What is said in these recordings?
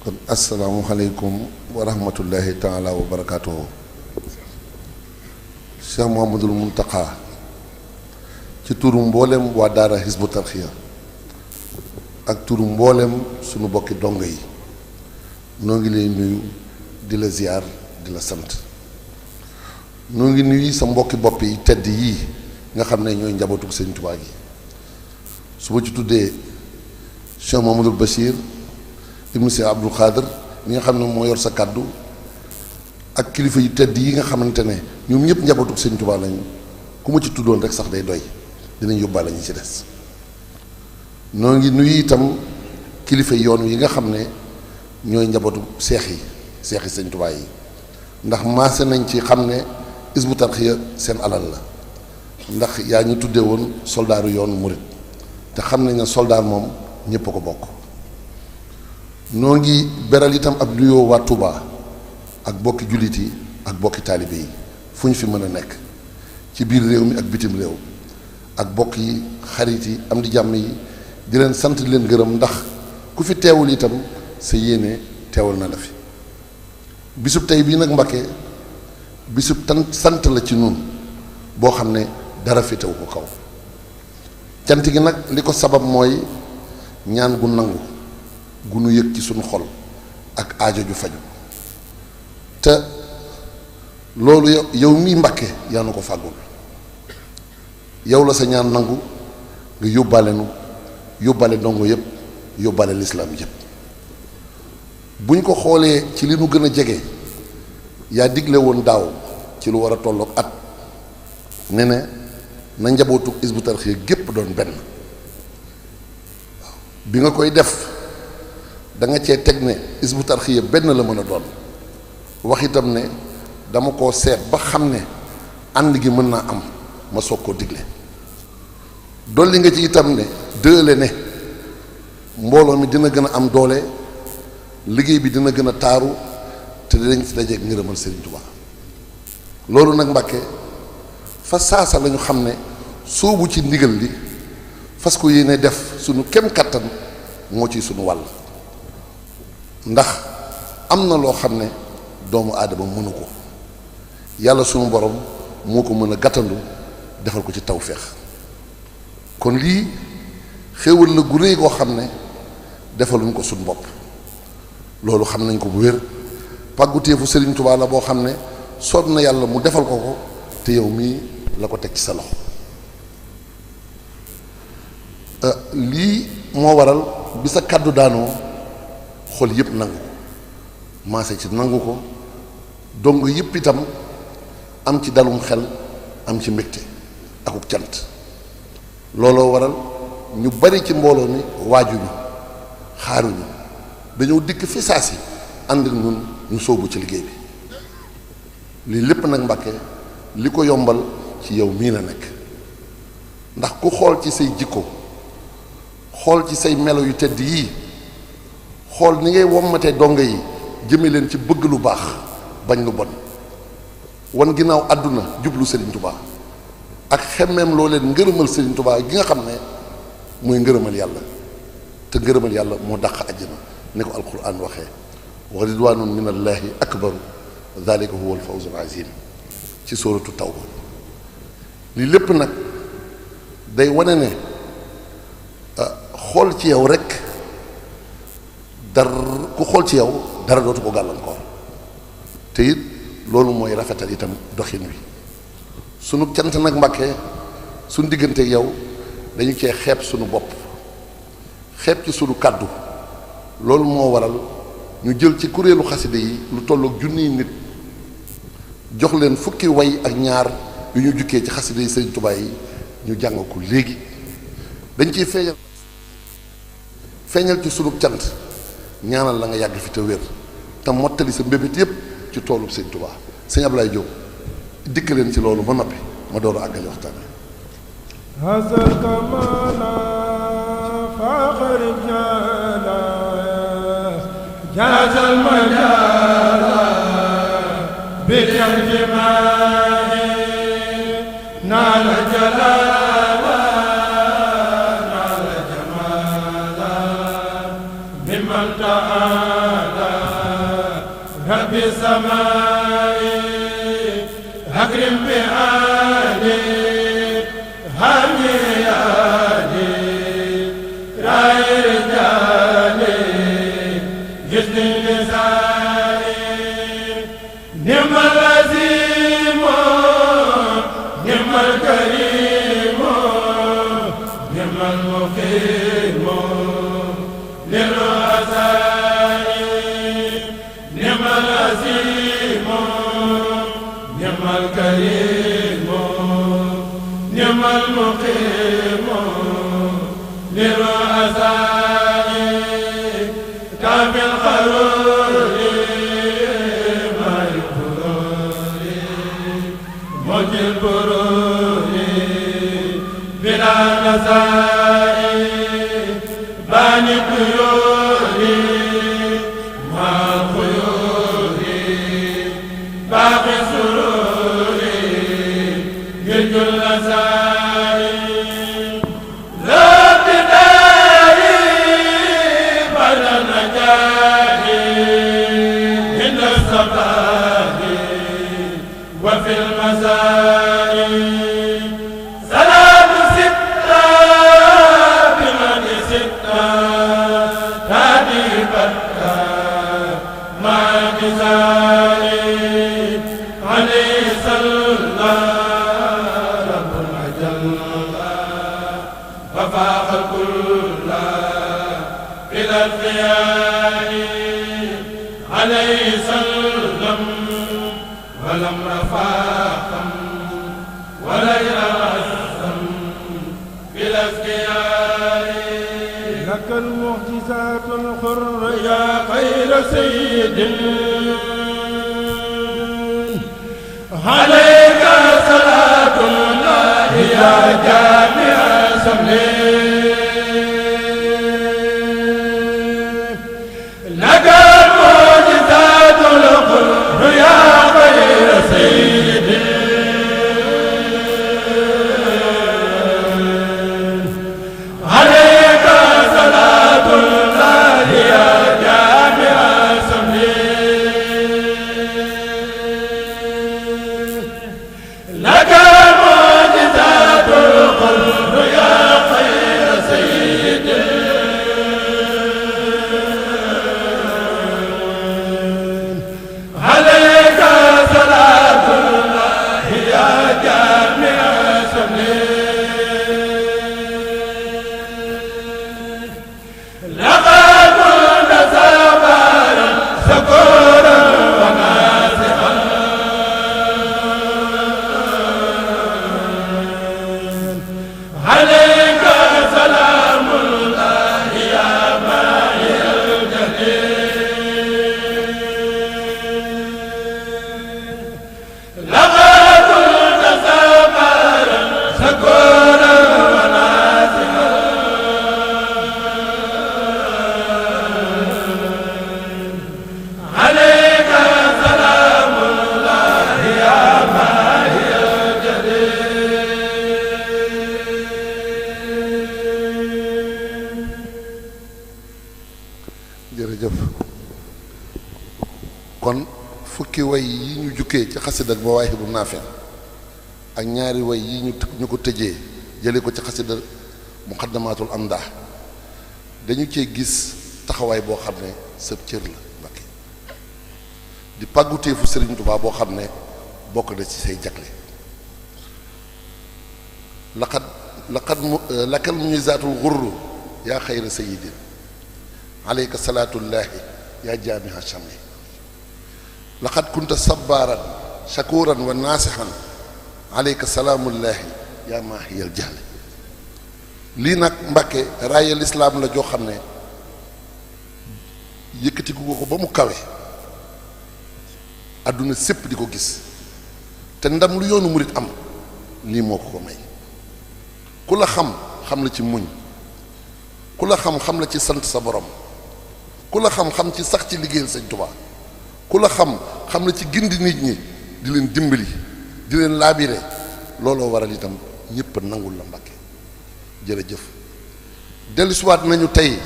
kon asalaamualeykum wa rahmatullahi taala wa barakaatuhu. Cheikh Mouhamadul Mountakha ci turu mboolem waa daara Hizbut Tarqiyyah ak turu mboolem sunu bokki dongo yi noo ngi lay nuyu di la ziar di la sant noo ngi nuyu sa mbokki bopp yi tedd yii nga xam ne ñooy njabootu Sëñ Tuubaa gi su ma ci tuddee Cheikh Mouhamadoul Bachir ibnu Cheikh Abdoul Khadir mi nga xam ne moo yor sa kàddu ak kilifa yu tedd yi nga xamante ne ñoom ñëpp njabootu Sëñ Tuubaa lañu ku ma ci tuddoon rek sax day doy dinañ yóbbaale ñi ci des noo ngi nuyu itam kilifa yoon yi nga xam ne ñooy njabootu seexi Sëñ Tuubaa yi ndax maase nañ ci xam ne Hizbut Tarqiyyah seen alal la ndax yaa ñu tuddee woon soldaaru yoonu murit te xam nañ ne soldaar moom ñëpp a ko bokk. noo ngi beral itam ab nuyoo waa Touba ak bokki jullit yi ak bokki taalibe yi fu ñu fi mën a nekk ci biir réew mi ak bitim réew ak bokk yi xarit yi am di jàmm yi di leen sant di leen gërëm ndax ku fi teewul itam sa yéene teewal na la fi. bisub tey bii nag Mbakke bisub sant la ci nun boo xam ne dara fi tew ko kaw cant gi nag li ko sabab mooy ñaan gu nangu gu nu yëg ci sunu xol ak aajo ju faju te loolu yow mii Mbakke yaa nu ko fàggul yow la sa ñaan nangu nga yóbbaale nu yóbbaale ndongo yëpp yóbbaale lislaam yëpp buñ ko xoolee ci li nu gën a jege yaa digle woon daaw ci lu war a tolloog at ne ne na njabootu Hizbut Tarqiyyah gépp doon benn bi nga koy def da nga cee teg ne Hizbut Tarqiyyah benn la mën a doon wax itam ne dama koo seet ba xam ne ànd gi mën naa am ma soog koo digle dolli nga ci itam ne dëële ne mbooloo mi dina gën a am doole liggéey bi dina gën a taaru te dinañ ci dajeeg ngërëmal Sëriñ Tuubaa loolu nag Mbàkke fa saasa lañu xam ne soobu ci ndigal li fas ko yéene def sunu kem kattan moo ci sunu wàll ndax am na loo xam ne doomu aadama mënu ko yàlla sunu borom moo ko mën a gàttandu defal ko ci tawféex kon lii xéewal la gu réy koo xam ne defaluñ ko sunu bopp loolu xam nañ ko bu wér pàgguteefu Sëriñ Tuubaa la boo xam ne soob na yàlla mu defal ko ko te yow mii la ko teg ci sa loxo lii moo waral bi sa kàddu daanoo xol yëpp nangu ko maase ci nangu ko dong yëpp itam am ci dalum xel am ci mbégte akuk cant looloo waral ñu bari ci mbooloo mi waajuñu xaaruñu dañoo dikk fi saa si ànd ak ñun ñu sóobu ci liggéey bi lii lépp nag Mbàkke li ko yombal ci yow mii la nekk ndax ku xool ci say jikko xool ci say melo yu tedd yii xool ni ngay wommatee dongo yi jëme leen ci bëgg lu baax bañ lu bon wan ginnaaw àdduna jublu Sëriñ Tuubaa ak xemmeem loo leen ngërëmal Sëriñ Tuubaa gi nga xam ne mooy ngërëmal yàlla te ngërëmal yàlla moo dàq àjjana ne ko alquran waxee wa ridwanun min allahi akbaru dalika huwa alfawzu alazim ci sóoratu tawba lii lépp nag day wane ne xool ci yow rek dara ku xool ci yow dara dootu ko gàllankoor te it loolu mooy rafetal itam doxin wi sunu cant nag Mbàkke sunu diggante yow dañu cee xeeb sunu bopp xeeb ci sunu kàddu loolu moo waral ñu jël ci kuréelu xaside yi lu tollook junniy nit jox leen fukki way ak ñaar yu ñu jukkee ci xaside yi Sëriñ Tuubaa yi ñu jàng ko léegi dañ ciy feeñal ci sunu cant ñaanal la nga yàgg fi te wér te mottali sa mbébét yépp ci toolub Sëriñ Tuubaa sëñ Ablaye Diop dikk leen ci loolu ba noppi ma door a àggale waxtaan jaazal majaala bi tarjumaani naala jalaala naala jamaala mimman ta'ala بالسماء أكرم بآلي هميالي راي رجالي جسد النساء نعم العظيم نعم الكريم نعم المقيم للرؤساء نعم العظيم نعم الكريم نعم المقيم للرؤساء كافي الخرور ما الغرور موج البرور بلا نساء باني الطيور مع الخيور باقي السرور يلج الأساء لا ابتدائي بعد النجاح عند الصباح وفي المساء صلاة ستة بمن ستة هذه فتة مع النساء عليه صلى رب العجل وفاق الكل إلى الضياء عليه سلم ولم رفاقا ولا يرسم بالأذكياء لك المعجزات الخر يا خير سيد عليك صلاة الله يا جامع سمي لك المعجزات الخر يا خير سيد عليك صلاة الله يا جامع سمي لك المعجزات الخر يا خير سيد عليك صلاة الله يا جامع سمي لقد كنت صبرا شكورا وناصحا عليك سلام الله يا ماهي الجليل لقد كنت صبرا شكورا وناصحا عليك سلام الله يا ماهي الجليل jërëjëf kon fukki way yi ñu jukkee ci xasida ak Mawaahibu Naafi ak ñaari way yi ñu ko tëjee jëlee ko ci xasida Muqaddamatul Amdah dañu cee gis taxawaay boo xam ne sëb cër la Mbakke di pàgguteefu Sëriñ Tuubaa boo xam ne bokk na ci say jagle lakal mu'jizaatul ghurr yaa xayra sayyidin alayka salaatullahi yaa jaamiha shamli laqad kunta sabbaaran shakuuran wa naasihan alayka salaamullahi yaa maahiyal jahli lii nag Mbakke raaya lislaam la joo xam ne yëkkatiku ko ba mu kawe adduna sépp di ko gis te ndam lu yoonu murit am lii moo ko may ku la xam la ci muñ ku la xam la ci sant sa borom ku la xam ci sax ci liggéeyal Sëñ Tuubaa ku la xam la ci gindi nit ñi di leen dimbali di leen laabire looloo waral itam ñëpp nangul la Mbakke jërëjëf dellusiwaat nañu tey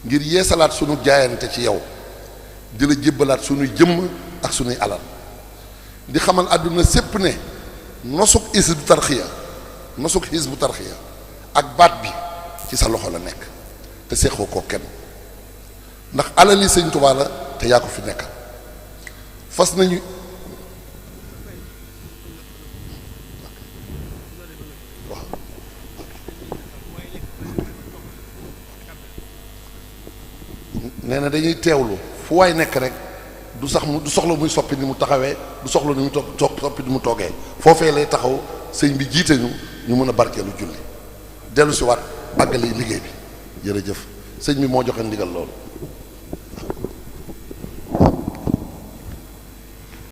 ngir yeesalaat sunu jaayante ci yow di la jébbalaat suñuy jëmm ak suñuy alal di xamal àdduna sépp ne nosuk Hizbut Tarqiyyah ak baat bi ci sa loxo la nekk te seexoo koo kenn ndax alali sëñ Tuubaa la te yaa ko fi nekk fas nañu waaw nee na dañuy teewlu fu waay nekk rek du soxla muy soppi ni mu taxawee du soxla ni mu soppi ni mu toogee foofee lay taxaw sëñ bi jiite ñu mën a barkeelu julli dellu si waat àggali liggéey bi jërëjëf sëñ bi moo joxe ndigal loolu